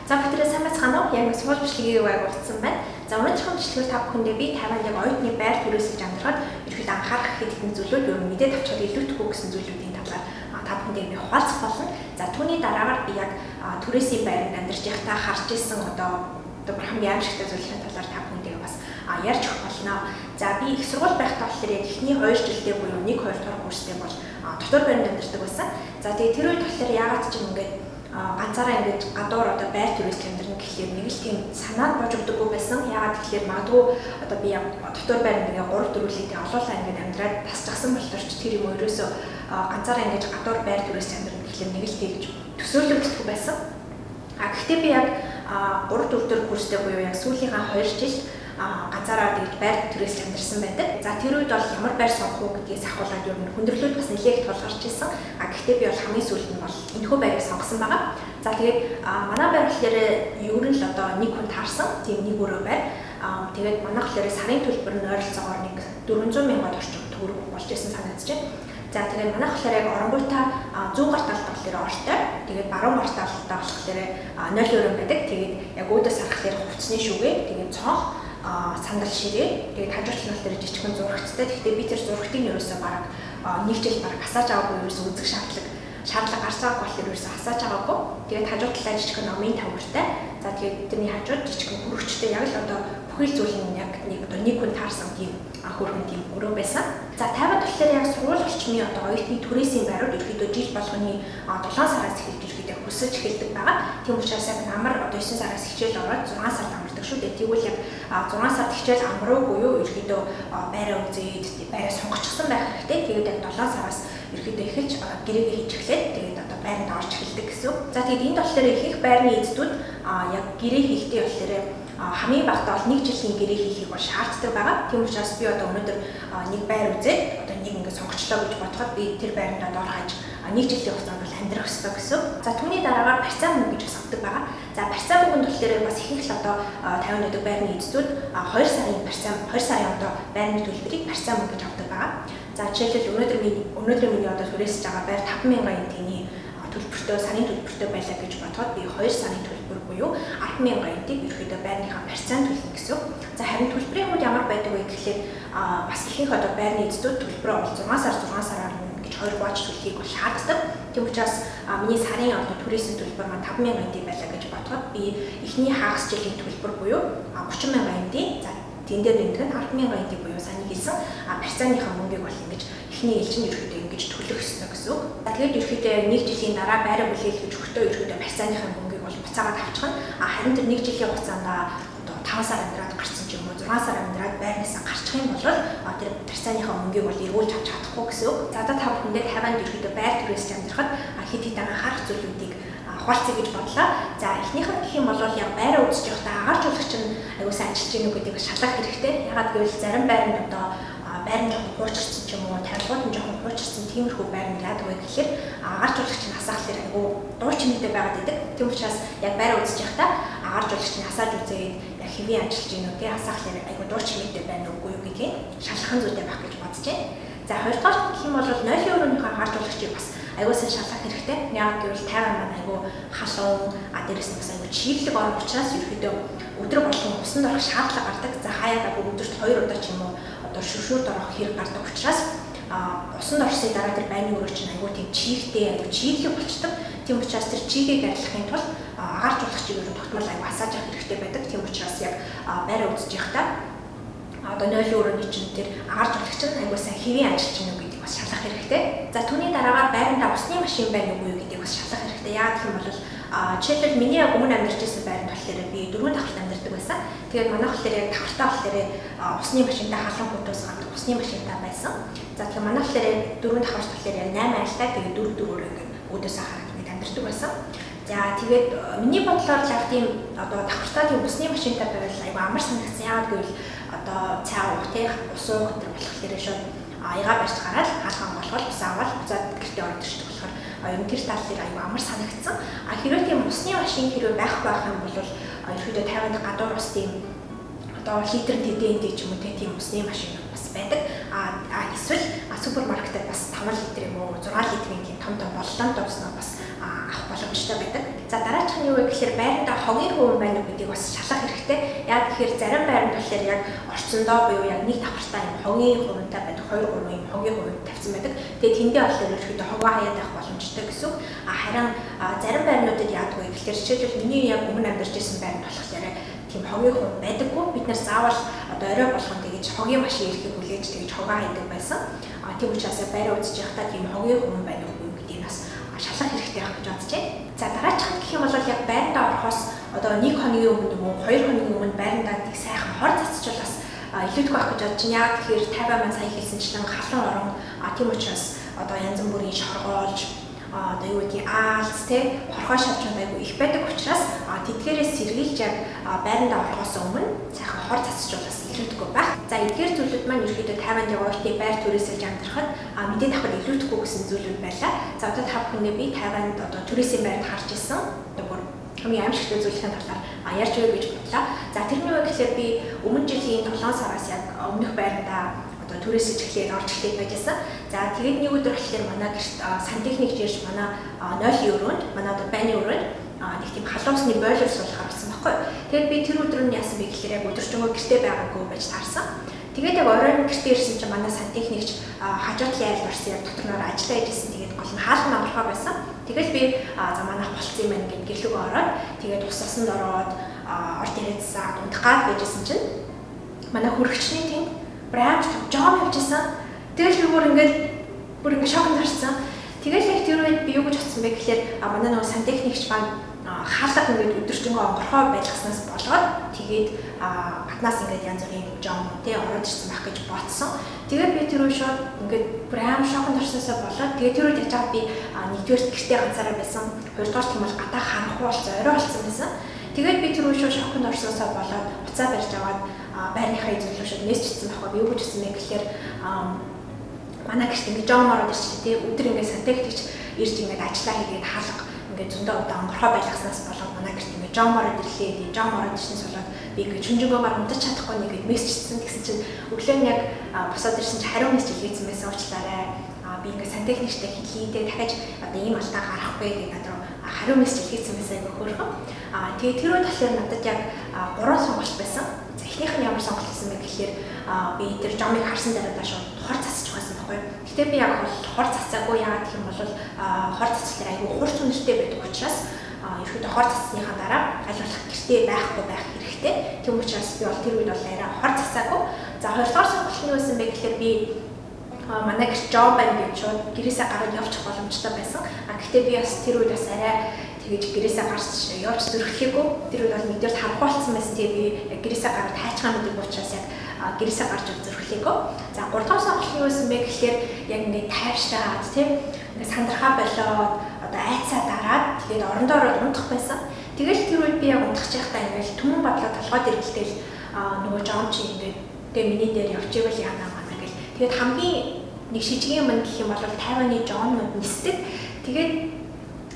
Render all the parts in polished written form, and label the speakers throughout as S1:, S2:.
S1: За бүтрээ сайн байцгаана уу? Яг сургууль бичлэгийг яг утсан байна. За өнөөдрийн бичлэгээр та бүхэндээ би Тайванд яг оюутны байр түрээсэлж амьдрахад ерөөхдөө анхаарах хэд хэдэн зүйлүүд ер нь мэдээд авчихад илүүтэхгүй гэсэн зүйлүүдийн талаар та бүхэндээ би хуваалцах болно. За түүний дараагаар би яг түрээсийн байранд амьдарч байхдаа харж исэн одоо хамгийн аимшигтай зүйлийн талаар та бүхэндээ бас ярьж өгөх болно. За би их сургууль байхдаа болохоор яг эхний 2 жилдээ буюу 1 2 дугаар курстэй бол дотор байранд амьдардаг байсан. За тэгээ тэр үед болохоор яагаад ч юм ингээд ганцаараа ингэж гадуур одоо байр түрээсэл амьдрна гэхлээр нэг л тийм санаанд бож өгдөггүй байсан. Яагаад гэхлээр магадгүй одоо би яг дотор байранд ингээ 3 4 литр олоолаа ингээд амьдраад тасчихсан болохоор ч тэр юм ерөөсөө ганцаараа ингэж гадуур байр түрээсэл амьдрна гэхлээр нэг л тэгж төсөөлөгддөггүй байсан. А гэхдээ би яг 3 4 дэх курстэй буюу яг сүүлийнхаа 2 жил ганцаараа тэгж байр түрээсэл амьдарсан байдаг. За тэр үед бол ямар байр сонгох уу гэдгээс ахуулаад ер нь хүндрэлүүд бас нэлээд тулгарч ирсэн. А гэхдээ би бол хамгийн сүүлд нь бол энэхүү байрыг сонгосон байгаа. За тэгээд манай байр болохоор ер нь л одоо нэг хүн таарсан. Тийм нэг өрөө байр. Тэгээд манай болохоор сарын төлбөр нь ойролцоогоор нэг 400 мянгад орчим төгрөг болж исэн санагдаж байна. За тэгээд манайх болохоор яг оронгуйтаа зүүн гар талд болохоор ортой. Тэгээд баруун гар талдаа болохоор 0 өрөө байдаг. Тэгээд яг өөдөөс харахаар хувцсны шүгэ, тэгээд цонх, сандал ширээ. Тэгээд хажуу талд нь болохоор жижигхэн зурагттай. Гэхдээ би тэр зурагтыг нь ерөөсөө бараг нэг жил бараг асааж аваагүй, ерөөсөө үзэх шаардлага гарч байгаагүй болохоор ерөөсөө асааж аваагүй. Тэгээд хажуу талаа жижигхэн номын тавиртай. За тэгээд тэрний хажууд жижигхэн хөрөгчтэй яг л одоо бүхэл зүйл нь яг нэг одоо нэг хүн таарсан тийм хөрхөн тийм өрөө байсан. За Тайванд болохоор яг сургууль орчмын одоо оюутны түрээсийн байрууд ерөөхдөө жил болгоны 7 сараас эхэлж ерөөхдөө хөсөж эхэлдэг байгаа. Тийм учраас яг намар одоо 9 сараас хичээл ороод 6 сард амардаг шүү дээ. Тэгвэл яг 6 сард хичээл амруугүй юу ерөөхдөө байраа үзээд байраа сонгочихсон байх хэрэгтэй. Тэгээд яг 7 сараас ерөөхдөө эхэлж гэрээгээ хийж эхлээд тэгээд одоо байранд орж эхэлдэг гэсэн. За тэгээд энд болохоор ихэнх байрны эздүүд яг гэрээ хийхдээ болохоор хамгийн багадаа бол 1 жилийн гэрээ хийхийг бол шаарддаг байгаа. Тийм учраас би одоо өнөөдөр нэг байр үзээд одоо нэг ингээд сонгочлоо гэж бодоход би тэр байранд доор хаяж 1 жилийн хугацаанд бол амьдрах ёстой гэсэн. За түүний дараагаар барьцаа мөнгө гэж бас авдаг байгаа. За барьцаа мөнгөнд болохоор бас ихэнх л одоо 50 өдөг байрны эздүүд 2 сарын барьцаа 2 сарын одоо байрны төлбөрийг барьцаа мөнгө гэж авдаг байгаа. За жишээлбэл өнөөдөр миний одоо түрээсэж байгаа байр 5000 тэнгийн төлбөртөө сарын төлбөртөө байлаа гэж бодоход би 2 сарын төлбөр буюу 100000 янтыг ерөөхдөө байрныхаа барьцаанд төлнө гэсэн. За харин төлбөрийн хувьд ямар байдаг вэ гэхлээр бас ихэнх одоо байрны эздүүд төлбөрөө бол 6 сар 6 сараар гэж 2 хувааж төлөхийг бол шаарддаг. Тийм учраас миний сарын одоо түрээсийн төлбөр маань 5000 янтыг байлаа гэж бодоход би эхний хагас жилийн төлбөр буюу 30000 янтын, за тэн дээр нэмдэг нь 100000 янтыг буюу саяны хэлсэн барьцааныхаа мөнгийг бол ингэж эхний ээлжинд ерөөхдөө ингэж төлөх ёстой гэсэн үг. Тэгээд ерөөхдөө яг 1 жилийн дараа байраа хүлээлгэж өгөхдөө ерөөхдөө барьцааныхаа мөнгийг бол буцаагаад авчихна. А харин тэр 1 жилийн хугацаанд одоо 5 сар амьдраад гарсан ч юм уу 6 сар амьдраад байрнаасаа гарчих юм бол тэр барьцааныхаа мөнгийг бол эргүүлж авч чадахгүй гэсэн үг. За одоо та бүхэндээ Тайванд ерөөхдөө байр түрээсч амьдрахад хэд хэд анхаарах зүйлүүдийг хуваалцъя гэж бодлоо. За эхнийх нь гэх юм бол яг байраа үзэж байхдаа агааржуулагч нь аягүй сайн ажиллаж гинүү гэдгийг шалгах хэрэгтэй. Ягаад гэвэл зарим байранд одоо байр нь жоохон хуучирсан ч юм уу, тавилгууд нь жоохон хуучирсан тиймэрхүү байранд яадаг вэ гэхлээр агааржуулагч нь асаахлаар аягүй дуу чимээтэй байгаад идэг. Тийм учраас яг байраа үзэж байхдаа агааржуулагч нь асааж үзээд яг хэвийн ажиллаж гинүү те асаахлаар аягүй дуу чимээтэй байна уугүй юу гэдгийг шалгах зүйтэй байх гэж бодож байна. За хоёрдугаар гэх юм бол 0-ийн өрөөнийхөө агааржуулагчийг бас аягүй сайн шалгах хэрэгтэй. Яагаад гэвэл Тайван маань аягүй халуун, дээрээс нь бас аягүй чиглэг орн учраас ерөөхдөө өдөр болгон усанд орох шаардлага гардаг. За хаяада бүр өдөрт 2 удаа ч юм уу одоо шүршүүрд орох хэрэг гардаг учраас усанд орсны дараа тэр байрны өрөө чинь аягүй тийм чийгтэй, аягүй чиглэг болчдөг. Тийм учраас тэр чигийг арилгахын тулд агааржуулагчийг ер нь тогтмол аягүй асааж авах хэрэгтэй байдаг. Тийм учраас яг байраа үзэж байхдаа одоо 0 өрөөний чинь тэр агааржуулагч нь аягүй сайн хэвийн ажиллаж гинүү гэдгийг бас шалгах хэрэгтэй. За түүний дараагаар байрандаа усны машин байна уугүй юу гэдгийг бас шалгах хэрэгтэй. Яагаад гэх юм бол жишээлбэл миний яг өмнө амьдарч ирсэн байранд болохоор би 4 давхарт амьдардаг байсан. Тэгээд манай болохоор яг давхартаа болохоор усны машинтай халуун хөтөөс гардаг усны машинтай байсан. За тэгэхээр манай болохоор яг 4 давхарт болохоор яг 8 айлтай тэгээд 4 дөрөөр ингээд өөдөөсөө хараад ингээд амьдардаг байсан. За тэгээд миний бодлоор л яг тийм одоо давхартаа тийм усны машинтай байвал айгүй амар санагдсан. Яагаад гэвэл одоо цай уух те ус уух энэ болохоор шууд аяга барьж гараад хаалгаан болгоод ус аваад буцаад гэртээ ороод ирчих болохоор ер нь тэр тал дээр айгүй амар санагдсан. А хэрвээ тийм усны машин хэрвээ байхгүй байх юм бол ерөөдөө Тайванд гадуур ус тийм одоо литр тэдэн ч юм уу тийм усны машин бас байдаг. А эсвэл супермаркетад бас 5 литр юм уу 6 литрийн тийм том том боллонтой уснаа бас авах боломжтой байдаг. За, дараачих нь юу вэ гэхээр байрандаа хогийн хувин байна уу гэдгийг бас шалгах хэрэгтэй. Яг тэгэхээр зарим байранд болохоор яг орцондоо буюу яг нэг давхартаа юм хогийн хувинтай байдаг, 2 3 юм хогийн хувин тавьсан байдаг. Тэгээд тэндээ болохоор ерөөхдөө хогоо хаяад авах боломжтой гэсэн үг. А харин зарим байрнуудад яадаг вэ гэхээр жишээлбэл миний яг өмнө амьдарч ирсэн байранд болохоор тийм хогийн хувин байдаггүй. Бид нар заавал одоо орой болгон тэгэж хогийн машин ирэхийг хүлээж тэгэж хогоо хайдаг байсан. А тийм учраас байраа үзэж байхдаа тийм хогийн хувин байна уу гэдгийг бас шалгах хэрэгтэй байх гэж бодож байна. За, дараачих нь гэх юм бол яг байрандаа орохоос одоо 1 хоногийн өмнө юм уу 2 хоногийн өмнө байрандаа нэг сайхан хор цацчвал бас илүүдэхгүй байх гэж бодож байна. Яг тэгэхээр Тайван маань сая хэлсэнчлэн халуун орон, тийм учраас одоо янз бүрийн шоргоолж, одоо юу гэдгийг аалз те хорхоо шавжууд айгу их байдаг учраас тэдгээрээс сэргийлж яг байрандаа орохоос өмнө сайхан хор цацчвал бас илүүдэхгүй байх. За, эдгээр зүйлүүд маань ерөөхдөө Тайванд яг оюутны байр түрээсэлж амьдрахад мэдээд авахд илүүдэхгүй гэсэн зүйлүүд байлаа. За, одоо та бүхэндээ би Тайванд одоо түрээсийн байранд харж исэн одоо бүр хамгийн аимшигтай зүйлийн талаар ярьж өгье гэж бодлоо. За, тэрний үг гэхлээр би өмнө жилийн 7 сараас яг өмнөх байрандаа одоо түрээсэж эхлээд орж эхлээд байжсэн. За, тэгээд нэг өдөр болохоор манай гэрт сантехникч ирж манай нойлын өрөөнд, манай одоо байны өрөөнд нэг тийм халуун усны бойлер суулгахаар болсон байхгүй. Тэгээд би тэр өдөр нь яасан бэ гэхлээр яг өдөржингөө гэртээ байгаагүй байж таарсан. Тэгээд яг оройн гэртээ ирсэн чинь манай сантехникч хажуу талын айлд орсон, яг дотор нь ажиллаа хийжсэн. Тэгээд гол нь хаалт нь онгорхой байсан. Тэгэл би за манайх болцсон юм байна гэд гэрлүүгөө ороод тэгээд ус усанд ороод орт яриадсан, унтах гал байжсэн чинь манай хөргөчний тэнд бүр амар том жом явж исэн. Тэгэл би бүр ингээд шоконд орсон. Тэгэл яг тэр үед би юу гэж бодсон бэ гэхлээр манай нөгөө сантехникч маань хаалга ингээд өдөржингөө онгорхой байлгаснаас болоод тэгээд гаднаас ингээд янз бүрийн жом тий ороод ирсэн байх гэж бодсон. Тэгээд би тэр үе шууд ингээд бүр амар шоконд орсноосоо болоод тэгээд тэр үед яаж би нэгдүгээр гэртээ ганцаараа байсан. Хоёрдугаар тийм бол гадаа харанхуй болсон, орой болсон байсан. Тэгээд би тэр үе шууд шоконд орсноосоо болоод уцаа барьж аваад байрныхаа эзэн рүү шууд мессеж хийсэн байхгүй. Би юу гэж хэлсэн бэ гэхлээр манай гэрт ингээд жом ороод ирчихлээ тий. Өдөр ингээд сантехникч ирж ингээд ажиллаа хийгээд хаалга ингээд зөндөө удаа онгорхой байлгаснаас болоод манай гэрт ингээд жом ороод ирлээ. Тэгээ жом ороод ирснээс болоод би ингээд шүнжэнгөө баг унтаж чадахгүй нэг гээд мессеж хийсэн. Тэгсэн чинь өглөө нь яг босоод ирсэн чинь хариу мессеж илгээсэн байсан, уучлаарай. Би ингээд сантехникчтэй хэлье те, дахиад одоо ийм алдаа гаргахгүй гэдэг надад руу хариу мессеж илгээсэн байсан, айгүй хөөрхөн. Тэгээ тэр үед болохоор надад яг гурван сонголт байсан. За, эхнийх нь ямар сонголт хийсэн бэ гэхлээр би тэр жомыг харсан дараа шууд хор цацчих байсан байхгүй. Гэтэ би яг хор цацаагүй. Яагаад гэх юм бол хор цацлаар айгүй хурц үнэртэй байдаг учраас ерөөдөө хор цацсныхаа дараа аль болох гэртээ байхгүй байх хэрэгтэй. Тийм учраас би бол тэр үед бол арай хор цацаагүй. За, хоёрдугаар сонголт нь юу байсан бэ гэхлээр би манай гэрт жом байна гэж шууд гэрээсээ гараад явчих боломжтой байсан. А гэхдээ би бас тэр үед бас арай тэгэж гэрээсээ гарч явж зүрхлээгүй. Тэр үед бол нэгдүгээр харанхуй болсон байсан. Тэгээ би гэрээсээ гараад хайчгаа мэдээгүй учраас яг гэрээсээ гарч зүрхлээгүй. За, гуравдугаар сонголт нь юу байсан бэ гэхлээр яг ингээд тайвшраад тийм ингээд сандрахаа болоод одоо айцаа дараад тэгээд орондоо ороод унтах байсан. Тэгэл тэр үед би яг унтах байхдаа ингээд түмэн бодлоо толгой дэргэлтэл нөгөө жом чи ингээд тэгээ миний дээр явж ивэл яана мана гэл. Тэгээд хамгийн нэг шижигэн юм гэх юм бол Тайваны жомнууд нисдэг. Тэгээд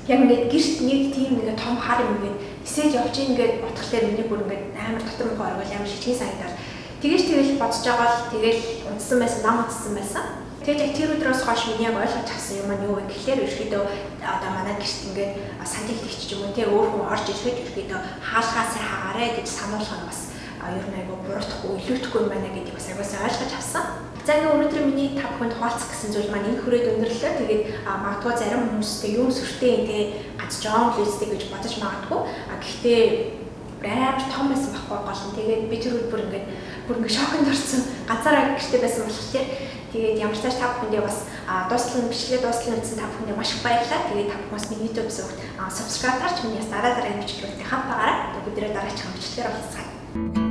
S1: яг ингээд гэрт нэг тийм ингээд том хар юм ингээд нисэж явж ийн ингээд бодглохлоор миний бүр ингээд амар дотор мохоо оргол амар шижигэн санагдал. Тэгэж тэгэл бодож байгаа л тэгэл унтсан байсан, нам унтсан байсан. Тэгээд яг тэр өдрөөс хойш миний яг ойлгож авсан юм нь юу вэ гэхлээр ерөөхдөө одоо манай гэрт ингээд сантехникч ч юм уу те өөр хүн орж ирэхэд ерөөхдөө хаалгаа сайн хаагаарэ гэж сануулах нь бас ер нь айгүй буруутахгүй, илүүтэхгүй юм байна гэдгийг бас айгүй сайн ойлгож авсан. За, ингээ өнөөдөр миний та бүхэнд хуваалцах гэсэн зүйл маань энэ хүрээд өндөрлөө. Тэгээд магадгүй зарим хүмүүстэй юм сүртэй те гац жом л үстэй гэж бодож магадгүй. А гэхдээ амар том байсан байхгүй гол нь. Тэгээд би тэр үед бүр ингээд шоконд орсон. Ганцаараа гэртээ байсан болохоор тэгээд ямар ч тааш та бүхэндээ бас дуустал нь бичлэгээ дуустал нь үзсэн та бүхэндээ маш их баярлалаа. Тэгээд та бүхэн бас миний YouTube сувагт subscribe дарж миний бас дараа дараагийн бичлэгүүдтэй хамт байгаарай. Бүгдээрээ дараагийн бичлэгээр уулзцгаая.